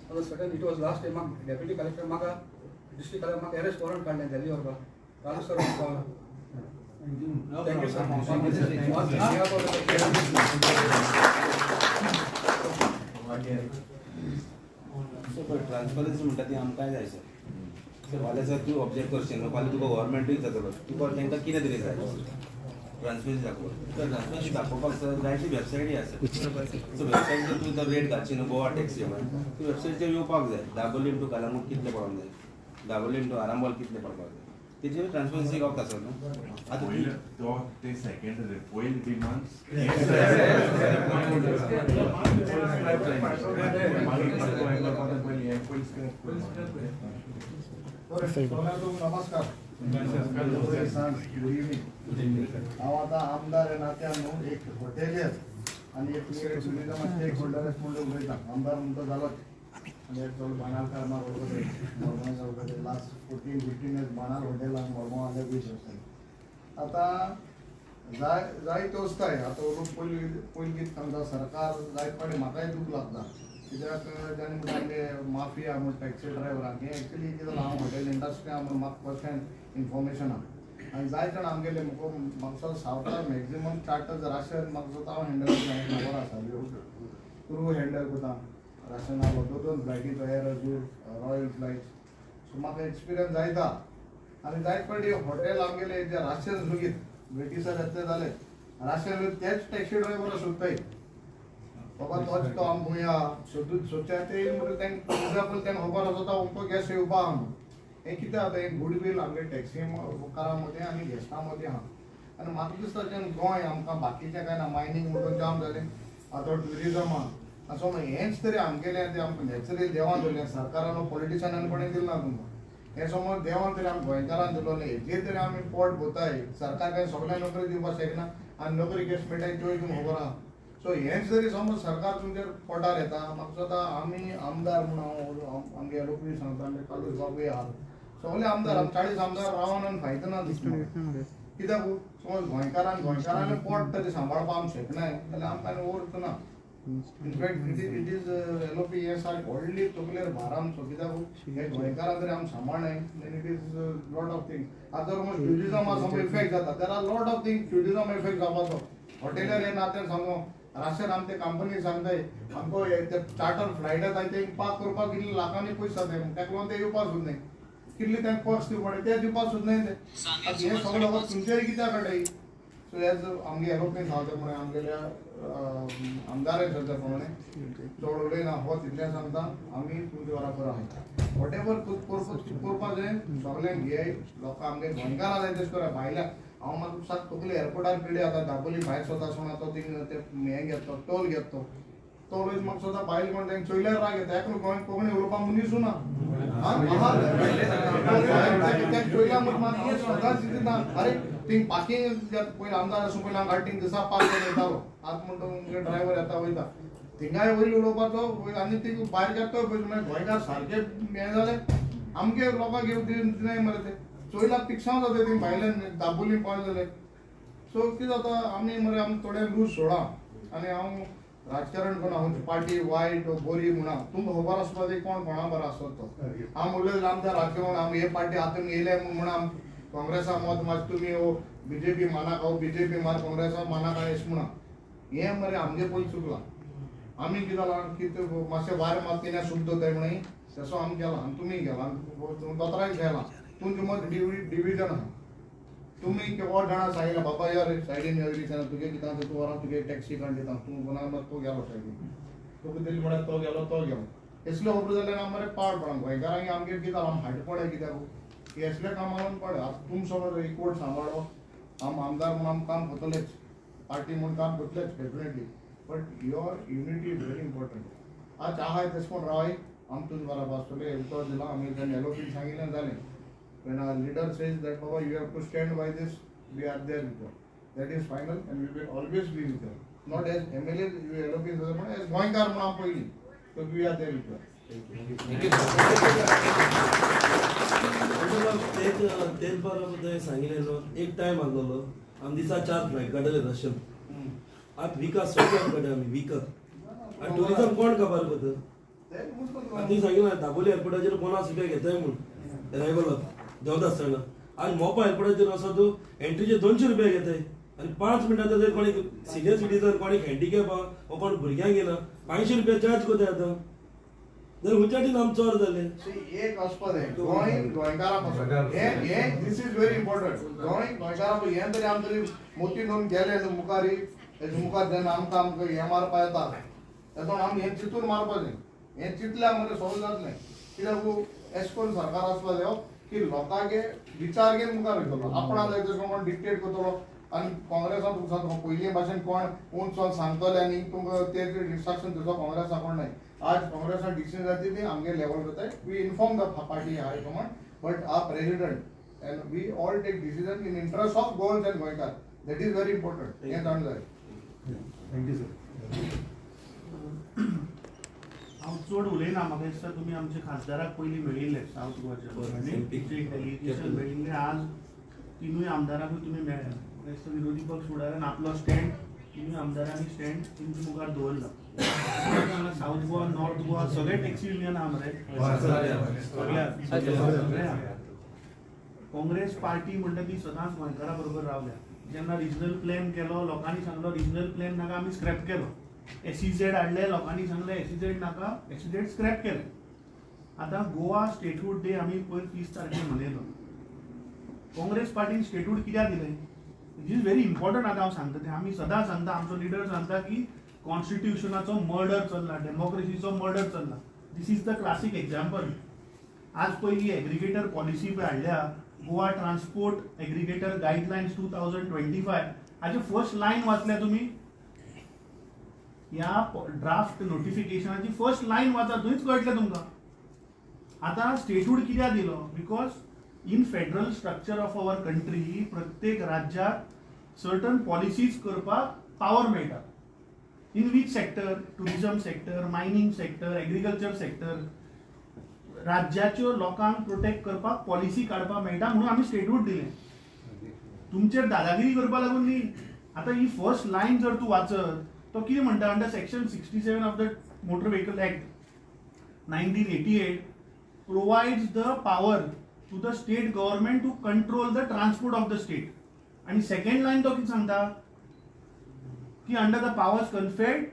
Sudden it was last day म्हाका डेप्युटी कलेक्टर म्हाका डिस्ट्रिक्ट कलेक्टर म्हाका अरेस्ट वॉरंट काडलें दिल्ली व्हरपाक. Carlos sir thank you sir. Transparency म्हणटा ती आमकांय जाय सर. सर फाल्यां सर तूं ऑब्जेक्ट करशील न्हू, फाल्यां तुका गव्हर्मेंटूय जातलो, तुका तांकां कितें तरी जाय ट्रान्सपरन्सी दाखोवपाक. तर ट्रान्सपरन्सी दाखोवपाक सर जायती वेबसायटी आसा. सो वेबसायटीचेर तूं जर रेट घालशी न्हू गोवा टॅक्सी म्हणून, तूं वेबसायटीचेर येवपाक जाय. दाबोलीम टू कलंगूट कितले पडोंक जाय, दाबोलीम टू आरांबोल कितले पडपाक जाय, तेजेर ट्रान्सपरन्सी गावता सर न्हू. आतां तो ते सेकंड पयलीं डिमांड्स नमस्कार. Good evening. हांव आतां आमदार ह्या नात्यान न्हू एक हॉटेलियर आनी एक टुरिजम स्टेक होल्डर म्हणून उलयता. आमदार म्हणटा जालोच आनी एक चड बाणालकार म्हाका वळखता, मडगांव वळखता. लास्ट 14-15 इयर्स बाणाल हॉटेलाक मडगांव आनी वीस वर्सां. आतां जाय जायत्यो वस्ताय आतां लोक पयलीं पयलीं कितें सांगता सरकार जायत फावटी म्हाकाय दूख लागता कित्याक जाणें म्हणटा आमगे माफिया म्हण टॅक्सी ड्रायव्हरांक हें एक्चुली कितें जालां, हांव हॉटेल इंडस्ट्री आहा म्हणून म्हाका फर्स्ट हँड इन्फॉर्मेशन आहा. आनी जायते जाण आमगेले म्हाका दिसता सावथाक मॅक्झिमम चार्टर्स राशन म्हाका दिसता हांव हँडल करता, खबर आसा क्रू हँडल करता. राशन आहलो, दोन दोन फ्लायटी तो Air Azure Royal flight. So म्हाका एक्सपिरियन्स जायता आनी जायत फावटी हॉटेल आमगेले जे राशन लेगीत ब्रिटिशर येतले जाले राशन लेगीत तेच टॅक्सी ड्रायव्हर सोदताय बाबा तोच तो आम भुंया सोदूच सोदच्या ते म्हणटा तांकां एग्जाम्पल तांकां खबर आसता अमको गॅस येवपा आहा म्हणून. हें कितें जाता हें गुडवील आमगे टॅक्सी कारां मदें आनी गॅस्टां मदें आहा. आनी म्हाका दिसता जेन्ना गोंय आमकां बाकीचें कांय ना मायनींग म्हणून जाम जालें आतां ट्युरिजम आहा सो हेंच तरी आमगेलें तें आमकां नॅचरली देवान दिलें सरकारान पॉलिटिशनान कोणें दिलें ना तुमकां हें समज देवान तरी आमकां गोंयकारान दिलोलें हेजेर तरी आमी पोट भरताय. सरकार कांय सगळ्यांक नोकरी दिवपाक शकना आनी नोकरी कशी मेळटा त्योय तुमकां खबर आहा. सो हेंच जरी समज सरकार तुमचेर पोटार येता म्हाका दिसता आमी आमदार म्हूण हांव आमगे लोकूय सांगता आमगे कालूस बाबूय आहा सगळे आमदार आमी 40 आमदार रावन आनी फायदो ना दिसता कित्याक समज गोंयकारान गोंयकारान पोट तरी सांबाळपाक आमी शकनाय जाल्यार आमकां आनी अर्थ ना. In fact it is LOP हें सारकें व्हडली तकलेर भार आमचो कित्याक हे गोंयकारां तरी आमी सांबाळनाय then it is lot of things. आतां जर समज ट्युरिजमा समज इफेक्ट जाता there are lot of things tourism effect जावपाचो. हॉटेलर हे नात्यान सांगू राशन आम ते कंपनी सांगताय आमकां ते चार्टर फ्लायट येता ते पार्क करपाक कितले लाखांनी पयशे जाताय ताका लागून ते येवपाक सोदनाय कितले तांकां पर्स दिवपा पडटा ते दिवपाक सोदनाय ते. आतां हें सगळें वखद तुमचेर कित्याक काडटाय. सो एज आमगे एरोप्लेन सांगता प्रमाणे आमगेल्या आमदारान सांगता प्रमाणे चड उलयना हो तितलें सांगता आमी तुमचे बराबर आहाय. What ever तूं करपाक जाय सगळ्यांक घेय लोकां आमगे गोंयकारां जाय तशें करा भायल्या हांव म्हाका सात तकली एअरपोर्टार पिडे आतां दाबोली भायर सोदता आसतना तो थिंग ते हें घेता टोल घेता तो वयस म्हाका सोदता बायल कोण तांकां चोयल्यार राग येता एकलो गोंय कोंकणी उलोवपाक मनीस ना तें चोयल्या म्हाका सदांच चिंतता अरे थिंग पार्किंग पयलीं आमदार आसूं पयलीं हांव गाडी थिंग दिसा पार्क करून येतालो आतां म्हणटा मुगे ड्रायव्हर येता वयता थिंगाय वयर उलोवपाचो आनी थिंग भायर घेता पळय मागीर गोंयकार सारकें हें जालें आमगे लोकांक घेवन दिनाय मरे ते चोयला पिक्सांव जाता ती भायल्यान दाबोली पावले जाल्यार. सो कितें जाता आमी मरे आमी थोडे लूज सोडा आनी हांव राजकारण करून हांव पार्टी वायट बरी म्हणा तुमकां खबर आसपा जाय कोण कोणा बरो आसत तो. हांव उलयता जाल्यार आमच्या राजकारण आमी हे पार्टी हातून येयले म्हूण आम काँग्रेसा मत मातशें तुमी हो बीजेपी मानाक हांव बीजेपी मार काँग्रेसा मानाक हांव अशें म्हणा हें मरे आमगे पयलीं चुकलां. आमी कितें जालां की मातशें वारें मात तिणें सूप दवरताय म्हणून तसो आमी गेला आनी तुमी गेला दोतोराक गेला तुमचें मत डिविजन आहा. तुमी केव्हा जाणां सांगिल्लें बाबा यार सायडीन यो तुगे कितें तूं वरां तुगे टॅक्सी काडून दिता तूं कोणा तो गेलो सायडीन तुका दिली म्हळ्यार तो गेलो तो गेलो असल्यो खबरो जाल्यार आमी मरे पाड पडा गोंयकारांक आमगेर कितें जालां आमी फाटीं पडया कित्याक असल्या कामाक पडया. आतां तुम समज एक कोर्ट सांबाळो आम आमदार म्हूण आम काम करतलेच पार्टी म्हूण काम करतलेच definitely but your unity is very important. आज आहाय तशें कोण रावाय आम तुज बराबर आसतले उतर दिलां आमी जेन्ना एलओपीन सांगिल्लें जालें. When our leader says that Baba you have to stand by this, we are there with you. That is final and we will always be with you. Not as MLA, you LOP, as Goenkar म्हणून हांव पयलीं. So we are there with you. Thank you. तेच बरोबर सांगिल्लें न्हू एक time आसलेलो आमी दिसा 4 फ्लायट काडटले रशियन आतां विका सगळ्याक काडटा आमी विका आनी ट्युरिजम कोण काबार करता. आनी तुवें सांगिल्लें दाबोली एअरपोर्टाचेर 50 रुपया घेताय म्हूण एरायवलाक देंवता आसतना आनी मोपा एअरपोर्टाचेर वचत तूं एंट्रीचे 200 रुपया घेताय आनी 5 मिनटां जर कोणी सिनियर सिटीजन कोणी हँडिकॅप आहा वो कोण भुरग्यांक येना 500 रुपया चार्ज करताय आतां जाल्यार खंयच्या आम चोर जाले. एक वचपा जाय गोंय गोंयकारां पासून हें this is very important. Goa गोंयकारां पासून हें तरी आम तरी मोती नोंद गेले न्हू मुखार हेजे मुखार जेन्ना आमकां आमकां हें मारपा येता तेतून आमी हें चिंतून मारपा जाय. हें चिंतल्यार मरे सोल्व जातलें कित्याक एशें करून सरकार आसपा जाय की लोकांगे विचार घेवन मुखार वयतलो आपणा जाय तशें कोण डिक्टेट करतलो. आनी काँग्रेसान तुमकां सांगता पयलीं भाशेन कोण उंच सांगतले आनी तुमकां ते इन्स्ट्रक्शन दिवचो काँग्रेसा कोण नाय. आज काँग्रेसान डिसिजन जाता ती आमगे लेवल जाताय we inform the party high command but our president and we all take decision in interest of Goans and Goenkar. That is very important. हें जाण जाय. Thank you sir. हांव चड उलयना म्हाका दिसता तुमी आमच्या खासदाराक पयलीं मेळिल्ले सावथ गोवाच्या डेलिगेशन मेळिल्लें. आज तिनूय आमदारांकूय तुमी मेळ्ळे. म्हाका दिसता विरोधी पक्ष फुडारान आपलो स्टँड तिनूय आमदारांनी स्टँड तुमच्या मुखार दवरला. सावथ गोवा नॉर्थ गोवा सगळे टॅक्सी युनियन आहा मरे सगळे. काँग्रेस पार्टी म्हणटा ती सदांच गोंयकारां बरोबर रावल्या. जेन्ना रिजनल प्लॅन केलो लोकांनी सांगलो रिजनल प्लॅन नाका आमी स्क्रॅप केलो. एसईझेड हाडले, लोकांनी सांगलें एसईझेड नाका, एसईझेड स्क्रॅप केलें. आतां गोवा स्टेटहूड डे आमी पयर 30 तारखेर मनयलो. काँग्रेस पार्टीन स्टेटहूड कित्याक दिलें? It is very important. आतां हांव सांगता तें आमी सदां सांगता, आमचो लिडर सांगता की कॉन्स्टिट्युशनाचो मर्डर चल्ला, डेमोक्रेसीचो मर्डर चल्ला. This is the classic example. आज पयली एग्रिगेटर पॉलिसी पळय हाडल्या, गोवा ट्रान्सपोर्ट एग्रिगेटर गायडलायन्स 2025. हाचे फर्स्ट लायन वाचल्या तुमी? ह्या ड्राफ्ट नोटिफिकेशनाची फर्स्ट लायन वाचा, थंयच कळटलें तुमकां. आतां स्टेटहूड कित्याक दिलो? Because in federal structure of our country प्रत्येक राज्याक सर्टन पॉलिसीज करपाक पावर मेळटा. In which sector? Tourism sector, mining sector, agriculture sector. राज्याच्यो लोकांक प्रोटेक्ट करपाक पॉलिसी काडपाक मेळटा म्हणून आमी स्टेटहूड दिलें. तुमचेर दादागिरी करपाक लागून न्ही. आतां ही फर्स्ट लायन जर तूं वाचत तो कितें म्हणटा? Under section 67 of the motor vehicle act 1988 provides the power to the state government to control the transport of the state. आणि सेकंड लायन तो कितें सांगता की under the powers conferred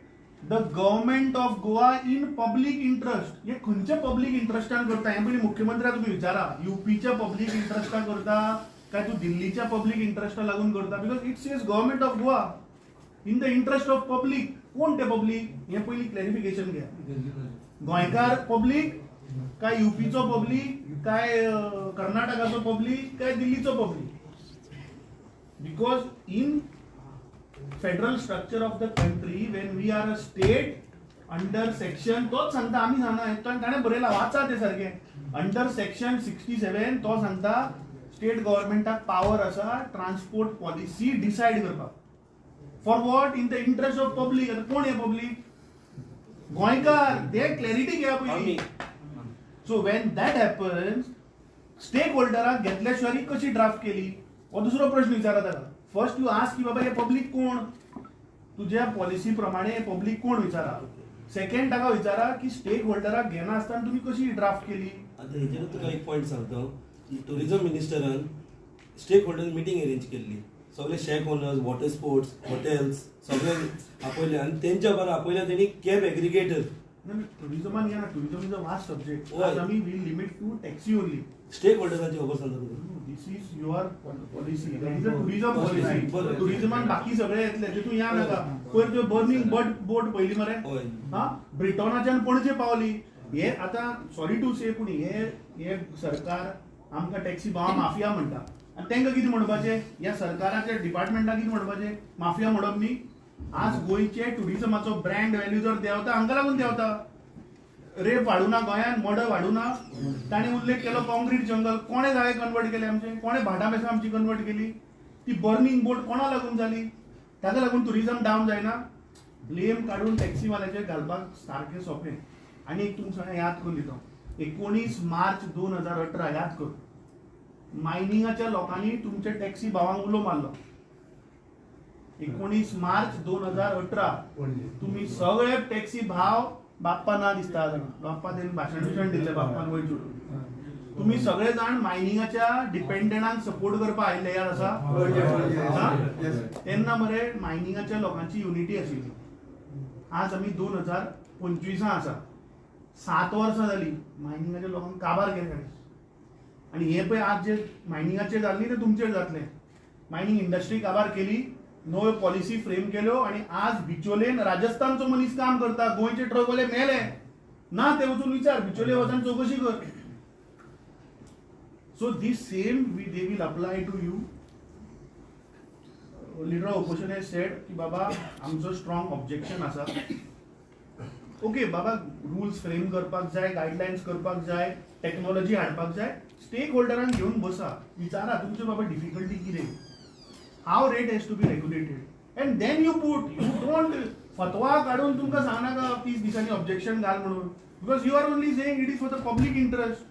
the government of Goa in public interest. हे खंयच्या public इंट्रस्टान करता हें पयलीं मुख्यमंत्र्याक तुमी विचारा. युपीच्या पब्लीक इंट्रस्टान करता काय तूं दिल्लीच्या पब्लीक इंट्रस्टा लागून करता? Because it says government of Goa in the interest of public. कोण ते पब्लीक हें पयलीं क्लॅरिफिकेशन घ्या. गोंयकार पब्लीक काय युपीचो पब्लीक काय कर्नाटकाचो पब्लीक काय दिल्लीचो public? Because in federal structure of the country when we are a state under section, तोच सांगता, आमी सांगना, ताणें बरयला, वाचा तें सारकें. अंडर सेक्शन 67 तो सांगता स्टेट गव्हर्मेंटाक पावर आसा ट्रान्सपोर्ट पॉलिसी डिसायड करपाक. For what? In the interest of public. आतां कोण हे पब्लीक? गोंयकार. ते क्लॅरिटी घ्या पयलीं. So when that happens, stake होल्डराक घेतल्या शिवाय कशी ड्राफ्ट केली हो दुसरो प्रश्न विचारा ताका. फर्स्ट you ask की बाबा हे पब्लीक कोण, तुज्या पॉलिसी प्रमाणे पब्लीक कोण विचारा. सेकंड ताका विचारा की स्टेक होल्डराक घेना आसतना तुमी कशी ड्राफ्ट केली. आतां हेजेर तुका एक पॉयंट सांगता. टुरिजम मिनिस्टरान स्टेक होल्डर मिटींग अरेंज केल्ली, सगळे shack owners, water sports, hotels सगळे आपयले आनी तेंच्या बरोबर आपयल्या तेणी कॅब एग्रिगेटर. टुरिजमान या ना, tourism is a vast subject. आमी we limit to taxi only. Stake होल्डरांची खबर सांगता तुका. This is your policy, that is a tourism policy. टुरिजमान बाकी सगळे येतले तितून या नाका. पयर त्यो बर्निंग बट बोट पयली मरे, हा, ब्रिटनाच्यान पणजे पावली. हे आतां सॉरी टू से पूण हे सरकार आमकां टॅक्सी भाव माफिया म्हणटा आनी तांकां कितें म्हणपाचें? ह्या सरकाराच्या डिपार्टमेंटाक कितें म्हणपाचें? माफिया म्हणप न्ही. आज गोंयचे टुरिजमाचो ब्रँड व्हॅल्यू जर देंवता हांकां लागून देंवता. रेप वाडूना गोंयांत, मर्डर वाडूना. ताणें उल्लेख केलो कॉन्क्रीट जंगल, कोणें जागे कन्वर्ट केले आमचे? कोणें भाटां बेसां आमची कन्वर्ट केली? ती बर्निंग बोट कोणा लागून जाली? ताका लागून टुरिजम डावन जायना. ब्लेम काडून टॅक्सीवाल्याचेर घालपाक सारकें सोंपें. आनी एक तुमकां सगळ्यांक याद करून दिता, 19 मार्च 2018 याद कर, मायनिंगाच्या लोकांनी तुमच्या टॅक्सी भावांक उलो मारलो. 19 मार्च 2018 तुमी सगळे टॅक्सी भाव बाप्पा ना दिसता जाणा, बाप्पा तेणी भाशण बिशण दिल्लें बाप्पान वयर चडून. तुमी सगळे जाण मायनिंगाच्या डिपेंडंटांक सपोर्ट करपाक आयिल्ले, याद आसा? तेन्ना मरे मायनिंगाच्या लोकांची युनिटी आशिल्ली. आज आमी 2025 आसा, 7 वर्सां जाली मायनिंगाच्या लोकांक काबार केले ताणें. आनी हे पळय आज जे मायनिंगाचेर जालें न्ही तें तुमचेर जातलें. मायनिंग इंडस्ट्री काबार केली, नव्यो पॉलिसी फ्रेम केल्यो आनी आज बिचोलेन राजस्थानचो मनीस काम करता, गोंयचे ट्रकवाले मेले ना ते वचून विचार, बिचोले वचून चवकशी कर. So this same they will apply to you. Leader of opposition has said की बाबा आमचो स्ट्रॉंग ऑब्जेक्शन आसा. ओके बाबा, रुल्स फ्रेम करपाक जाय, गायडलायन्स करपाक जाय, टॅक्नोलॉजी हाडपाक जाय. स्टेक होल्डरांक घेवन बसा, विचारा तुमचे बाबा डिफिकल्टी कितें, how rate has to be regulated, and then you put. You don't फतवा काडून तुमकां सांगनाका 30 दिसांनी ऑब्जेक्शन घाल म्हणून, because you are only saying it is for the public interest.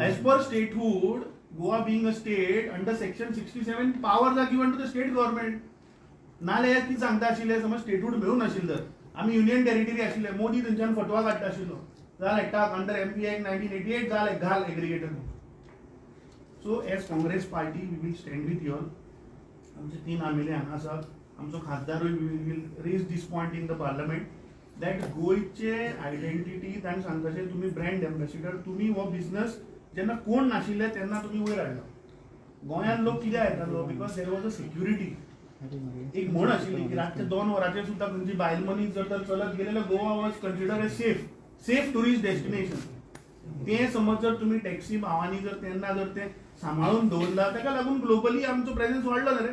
As per statehood, Goa being a state, under section 67 powers are given to the state government. नाल्यार कितें सांगता आशिल्लें, समज स्टेटहूड मेळूं नाशिल्लें तर आमी युनियन टेरिटरी आशिल्ले, मोदी थंयच्यान फटवा काडटा आशिल्लो, जालें टाक अंडर एमपी एक्ट 1988 जालें घाल aggregator. So as Congress party we will stand with you all. आमचे 3 आमेले हांगा आसा, आमचो खासदारूय will raise this point in the parliament that गोंयचे आयडेंटिटी ताणें सांगता तशें तुमी ब्रँड एम्बेसिडर, तुमी हो बिजनस जेन्ना कोण नाशिल्ले तेन्ना तुमी वयर हाडला. गोंयांत लोक कित्याक येतालो because there was a security. एक म्हण आशिल्ली की रातच्या 2 वरांचेर सुद्दां खंयची बायल मनीस जर तर चलत गेले जाल्यार Goa was consider a safe tourist destination. तें समज जर तुमी टॅक्सी भावांनी जर तेन्ना जर तें सांबाळून दवरला ताका लागून ग्लोबली आमचो प्रेजन्स वाडलो रे.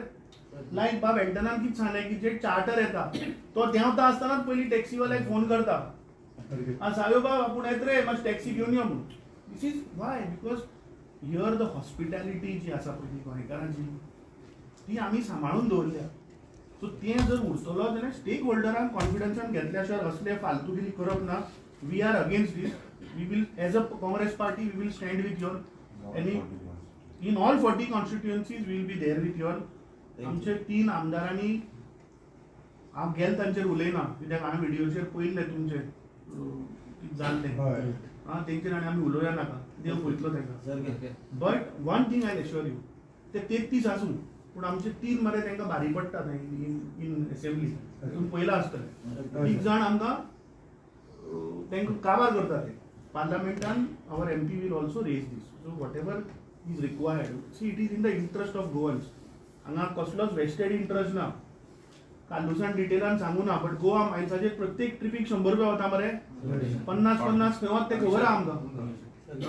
लायक बाब एल्टनान कितें सांगलें की जे चार्टर येता तो देंवता आसतनाच पयलीं टॅक्सीवाल्याक फोन करता, आं सायो बाब आपूण येत रे मातशी टॅक्सी घेवन यो म्हणून. This is why because here the hospitality जी आसा पळय गोंयकारांची ती आमी सांबाळून दवरल्या. सो तें जर उरतलो जाल्यार स्टेक होल्डरांक कॉन्फिडन्सान घेतल्या शिवाय असले फालतूगिरी करप ना. We are against this. We will as a Congress party we will stand with your आनी in all 40 constituencies will be there with your. आमचे 3 आमदारांनी हांव गेल तांचेर उलयना कित्याक हांवें व्हिडियोचेर पळयल्लें तुमचें कितें जाल्लें, आं तेंचेर आनी आमी उलोवया नाका, देव पळयतलो तांकां. But one thing I assure you, ते 33 आसूं पूण आमचे 3 मरे तांकां भारी पडटा इन एसेंब्ली. तुमी पळयलां आसतलें 3 जाण आमकां तांकां काबार करता ते पार्लमेंटान. Our MP will also raise this. So whatever is required, see it is in the interest of Goans. हांगा कसलोच वेस्टेड इंट्रस्ट ना. कालुसान डिटेलान सांगू ना बट गोवा मायल्साचेर प्रत्येक ट्रिपीक 100 रुपया वता मरे, 50-50 खंय वता तें खबर आहा आमकां.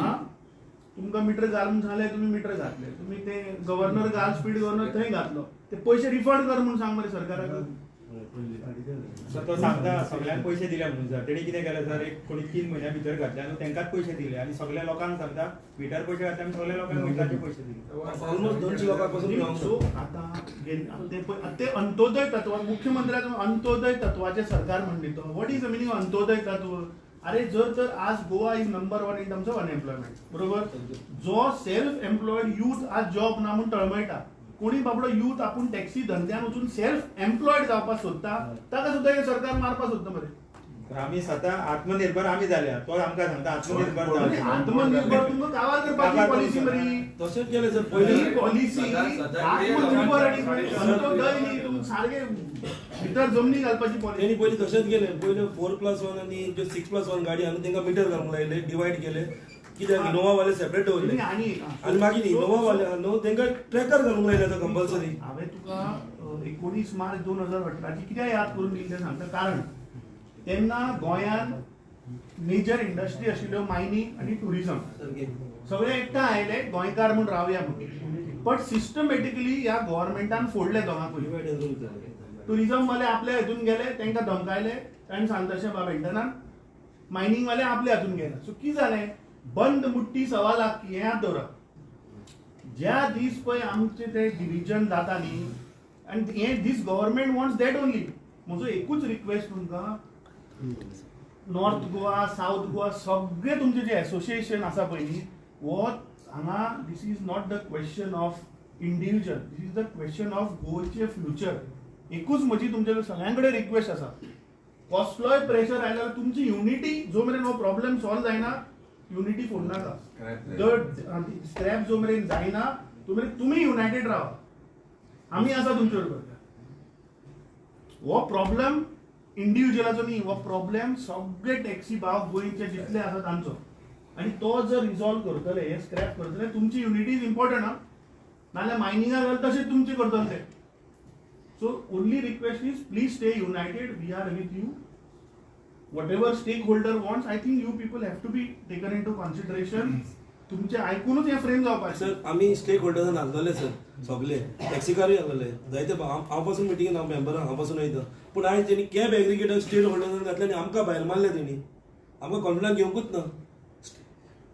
आं तुमकां मिटर घाल म्हूण सांगलें तुमी मिटर घातले, तुमी ते गव्हर्नर घाल स्पीड गव्हर्नर थंय घातलो, ते पयशे रिफंड कर म्हूण सांग मरे सरकाराक. सर तो सांगता सगळ्यांक पयशे दिले म्हणून सर तेणी कितें केलें सर, एक कोणी 3 म्हयन्या भितर घातले आनी तांकांच पयशे दिले आनी सगळ्या लोकांक सांगता मिटर पयशे घातले आनी सगळ्या लोकांक मिटराचे पयशे दिले. ऑलमोस्ट 200 लोकां पासून. सो आतां ते अंत्योदय तत्व मुख्यमंत्र्याक अंत्योदय तत्वाचें सरकार म्हणली तो. What is the meaning Antyodaya तत्व? अरे जर तर आज Goa is number 1 in terms of unemployment, बरोबर. जो सेल्फ एम्प्लॉयड यूथ आज जॉब ना म्हूण तळमळटा, कोणी बाबडो यूथ आपूण टॅक्सी धंद्यान वचून सेल्फ एम्प्लॉयड जावपाक सोदता ताका सुद्दां हें सरकार मारपाक सोदता मरे. आमी स्वता आत्मनिर्भर आमी जाल्या, तो आमकां सांगता आत्मनिर्भर. आत्मनिर्भर तुमकां काबार करपाची पॉलिसी मरी. तशेंच केलें सर पयली पॉलिसी आत्मनिर्भर आनी अंत्योदय न्ही, तुमकां सारकें भितर जमनी घालपाची पॉलिसी. तेणी पयलीं तशेंच केलें, पयलीं 4+1 आनी 6+1 गाडी आनी तांकां मिटर घालूंक लायले, डिवायड केले कित्याक इनोवा वाले सेपरेट दवरले आनी मागीर इनोवा वाले न्हू तांकां ट्रॅकर घालूंक लायले आतां कंपल्सरी. हांवें तुका 19 मार्च 2018 कित्याक याद करून दिली तें सांगता, कारण तेन्ना गोंयांत मेजर इंडस्ट्री आशिल्ल्यो मायनींग आनी टुरिजम सगळे एकठांय आयले गोंयकार म्हूण रावया म्हूण. बट सिस्टमॅटिकली ह्या गव्हर्मेंटान फोडले दोगांकूय. टुरिजम वाले आपल्या हातून गेले, तांकां धमकायले, ताणें सांगता तशें बाब एल्टनान, मायनींग वाले आपल्या हातून गेले. सो कितें जालें, बंद मुट्टी 1.25 लाख हें याद दवरा. ज्या दीस पळय आमचे ते डिविजन जाता न्ही, आनी हें this government wants that only. म्हजो एकूच रिक्वेस्ट तुमकां, नॉर्थ गोवा सावथ गोवा सगळे तुमचे जे एसोसिएशन आसा पळय न्ही, हो हांगा this is not the question of individual, this is the question of गोवचे future. एकूच म्हजी तुमचे सगळ्यां कडेन रिक्वेस्ट आसा, कसलोय प्रेशर आयलो जाल्यार तुमची युनिटी जो मेरेन हो प्रॉब्लेम सॉल्व जायना युनिटी फोडनाका. स्क्रॅप जो मेरेन जायना तो मेरेन तुमी युनायटेड रावा, आमी आसा तुमचे बरोबर. हो प्रॉब्लेम इंडिव्हिज्युअलाचो न्ही, हो प्रॉब्लेम सगळे टॅक्सी भाव गोंयचे जितले आसा तांचो, आनी तो जर रिजॉल्व करतले, हे स्क्रॅप करतले, तुमची युनिटी is important. हा, नाजाल्यार मायनिंगा घाल तशें तुमचें करतले ते. So only request is please stay united, we are with you. Whatever stakeholder wants, I think you people have to be taken into consideration. तुमचे आयकूनच हे फ्रेम जावपाक. सर आमी स्टेक होल्डर्सान आसलेले सर, सगळे टॅक्सीकारूय आसलेले जायते, हांव पासून मिटिंगेन हांव मेंबरां हांव पासून वयता, पूण आयज तेणी कॅब एग्रिगेटर स्टेक होल्डर्सान घातले आनी आमकां भायर मारले तेणी, आमकां कॉन्फिडन्स घेवंकूच ना.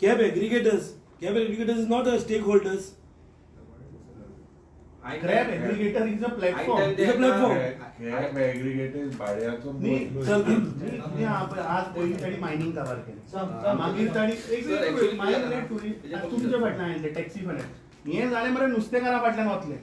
Cab aggregators, cab aggregators is not a stakeholders. Grab aggregator is a platform. Is a platform. Grab aggregator भाड्याचो sir. आज पयलीं ताणी मायनींग काबार केलें, मागीर ताणी तुमच्या फाटल्यान आयले टॅक्सी फाटल्यान, हें जालें मरे नुस्तेकारा फाटल्यान वतले.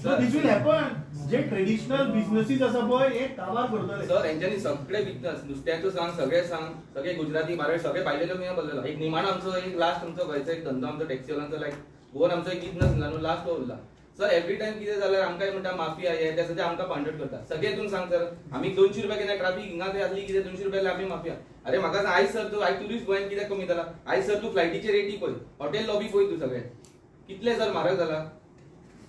So this will happen. J traditional businesses आसा पळय हे काबार करतले सर. हेंच्यांनी सगळे बिजनस, नुस्त्याचो सांग, सगळे सांग, सगळे गुजराती मारवाडी सगळे भायले लोक बसलेलो. एक निमाणो आमचो एक लास्ट आमचो गोंयचो एक धंदो आमचो टॅक्सीवाल्यांचो, लायक गोवन आमचो एक बिजनस न्हू लास्ट तो उरला. सर एवरी टायम कितें जाल्यार आमकां म्हणटा माफिया हे त्या सद्या आमकां पांडट करता सगळे तूं सांग सर. आमी 200 रुपया केन्ना ट्राफीक हिंगा थंय आसली कितें 200 रुपया आमी माफिया. अरे म्हाका सांग आयज सर तूं आयज टुरिस्ट गोंयांत कित्याक कमी जाला? आयज सर तूं फ्लायटीचे रेटी पळय, हॉटेल लॉबी पळय, तूं सगळे कितले सर म्हारग जाला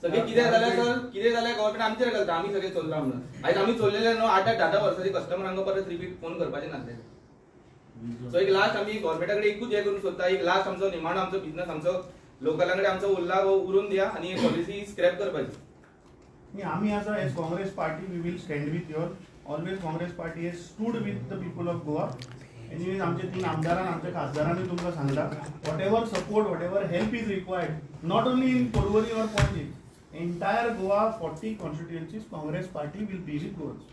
सगळे. कितें जाल्यार सर कितें जाल्यार गव्हर्मेंट आमचेर घालता आमी सगळे चोरला म्हणून. आयज आमी चोरलेले न्हू 8-8, 10-10 वर्सांचे कस्टमरांक परत रिपीट फोन करपाचे नासले. सो एक लास्ट आमी गव्हर्मेंटा कडेन एकूच हें करूंक सोदता, एक लास्ट आमचो निमाणो आमचो बिजनस आमचो लोकलां कडेन आमचो उरला हो उरून दिया आनी पॉलिसी स्क्रॅप करपाची. आमी आसा as Congress party we will stand with your always. Congress party has stood with the people of Goa. Anyways आमचे 3 आमदारान आमच्या खासदारांनी तुमकां सांगला whatever support whatever help is required not only in Porvorim or Panaji, entire Goa 40 constituencies Congress party will be with Goans.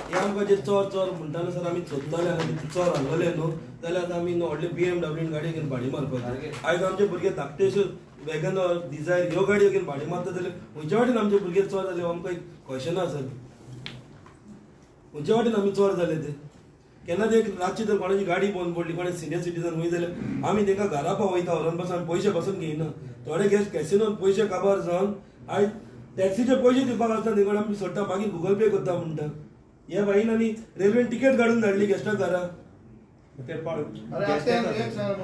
हे आमकां जे चोर चोर म्हणटाले सर आमी सोदताले आनी चोर हाडलेले न्हू जाल्यार आतां आमी व्हडले BMW गाडी घेवन भाडी मारपाची. आयज आमचे भुरगे धाकटेश्यो वॅगनर डिझायर ह्यो गाडयो घेवन भाडी मारता जाल्यार खंयच्या वाटेन आमचे भुरगे चोर जाले आमकां एक क्वेश्चन आसा सर. खंयच्या वाटेन आमी चोर जाले ते केन्ना ते रातची जर कोणाची गाडी बंद पडली कोणा सिनियर सिटीजन वयता जाल्यार आमी तांकां घरा पावयता व्हरोन पासून आमी पयशे पासून घेयना. थोडे गॅस कॅसिनोन पयशे काबार जावन आयज टॅक्सीचे पयशे दिवपाक आसता तेंकडे आमी सोडटा, मागीर गुगल पे करता म्हणटा. ह्या बाईन आनी रेल्वेन तिकेट काडून धाडली गेस्टाक घरा. अरे एक सांग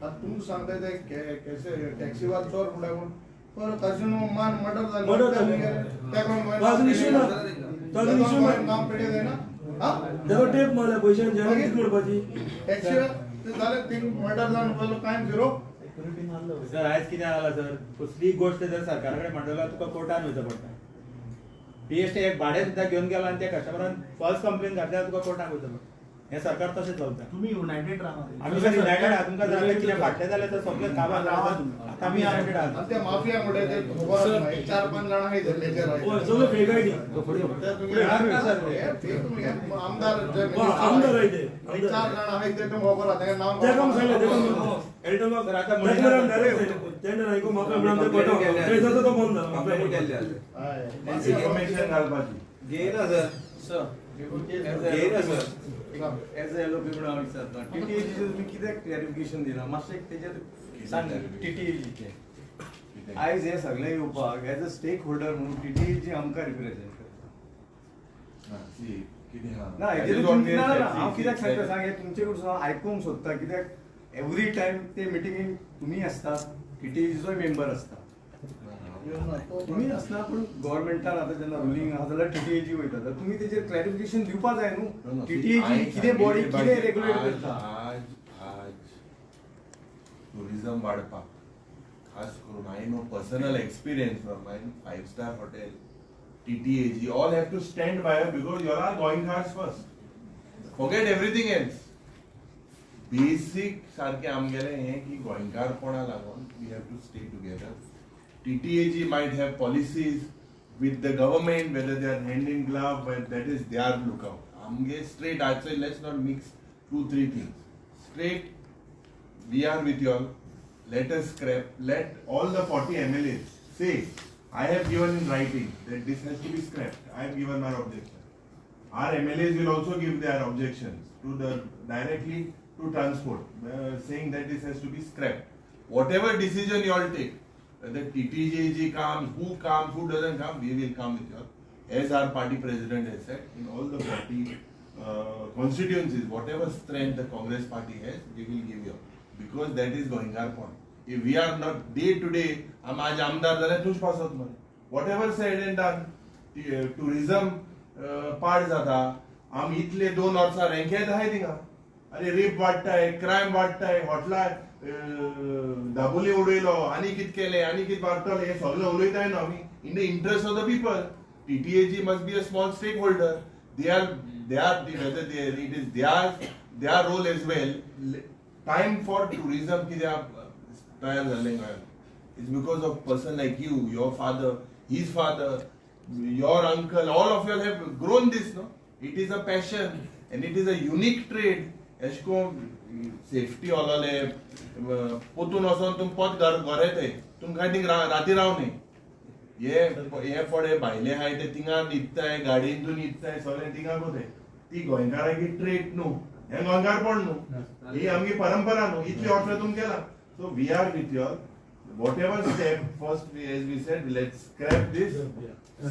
तुमकां सांगता ते टॅक्सीवाल चोर म्हणटा कॅसिनो मान मर्डर जालें, मर्डर जालें, अजून इश्यू ना, अजून इश्यू ना, नाम पेटे जायना. ताका टेप मारल्या पयशांची आनी कितें म्हणपाची टॅक्सी जालें थिंग मर्डर जावन पयलो कांय झिरो. सर आयज कितें जाला सर, कसलीय गोश्ट जर सरकारा कडेन मांडला तुका कोर्टान वयचो पडटा. पीएसटी एक भाडें सुद्दां घेवन गेला आनी त्या कस्टमरान फॉल्स कंप्लेन घातल्यार तुका कोर्टाक वयचो पडटा. हें सरकार तशें चलता. तुमी युनायटेड रावा, आमी सर युनायटेड आहा. तुमकां जर आतां कितें फाटलें जाल्यार तर सगळें काबार रावा तुमी. आतां आमी युनायटेड आहा. ते माफिया म्हणटा ते खबर आसा, एक 4-5 जाणां आहाय धरलेचेर सगळे फेक आयडी आमदार आमदार आहाय ते 4 जाणां आहाय ते तुमकां खबर आसा, नांव तेका सांगलें घेयना सर सर घेयना सर. एज अ एलओपी म्हणून हांव विचारता, टीटीएजीचें तुमी कित्याक क्लॅरिफिकेशन दिना मातशें तेजेर सांग. टीटीएजीचें आयज हें सगळें येवपाक एज अ स्टेक होल्डर म्हणून टीटीएजी आमकां रिप्रेझेंट करता ना. हेजेर ना हांव कित्याक सांगता सांग, हें तुमचे कडसून हांव आयकूंक सोदता कित्याक एवरी टायम ते मिटिंगेक तुमी आसता, टीटीएजीचोय मेंबर आसता, तुमी आसना पूण गव्हर्मेंटान आतां जेन्ना रुलींग आहा जाल्यार टीटीएजी वयता जाल्यार तुमी तेजेर क्लॅरिफिकेशन दिवपा जाय न्हू. टीटीएजी कितें बॉडी कितें रेगुलेट करता. आज आज टुरिझम वाडपाक खास करून I know personal experience from my 5-star hotel, TTAG all have to stand by because you are Goenkars first, forget everything else. Basic सारकें आमगेलें हें की गोंयकारपणा लागून we have to stay together. TTAG might have policies with the government, whether they are hand in glove, but that is their lookout. Amge straight, I'd say let's not mix 2-3 things. Straight, we are with you all. Let us scrap, let all the 40 MLAs say, I have given in writing that this has to be scrapped. I have given my objection. Our MLAs will also give their objections to the directly to transport, saying that this has to be scrapped. Whatever decision you all take, whether TTJG comes, who doesn't come, we will come with you all. As our party president has said, in all the 40 constituencies, whatever strength the Congress party has, we will give you all. Because that is Goengar point. If we are not day to day, आम आज आमदार जाल्यार तूंच पासत मरे. Whatever said and done, tourism पाड जाता. आम इतले 2 वर्सां रँकेत आहाय थिंगा. अरे रेप वाडटाय, क्रायम वाडटाय, हॉटलार दाबोली उडयलो आनी कितें केलें आनी कितें वाडटलें हें सगळें उलयताय न्हू आमी. In the interest of the people. TTAG must be a small stakeholder. They are whether they it is their role as well. Time for tourism कित्याक तयार जाल्लें गोंयांत, it's because of person like you, your father, his father, your uncle, all of you have grown this no. It is a passion and it is a unique trade. एश कोन safety ओलोले पोतून वचोन तुम पोत घर येताय, तुमकां थिंग राती राव न्ही. हे हे फडे भायले आहाय ते थिंगा न्हिदताय, गाडयेंतून न्हिदताय, सगळें थिंगा कोताय. ती गोंयकारांची ट्रेड न्हू, हें गोंयकारपण न्हू, ही आमची परंपरा न्हू. इतली वर्सां तुमी केला, So we are with you all. Whatever step first, we, as we said, let's scrap this,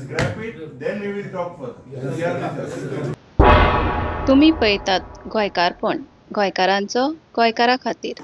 scrap it, then we will talk further. We are with you. तुमी पळयतात गोंयकारपण, गोंयकारांचो गोंयकारा खातीर.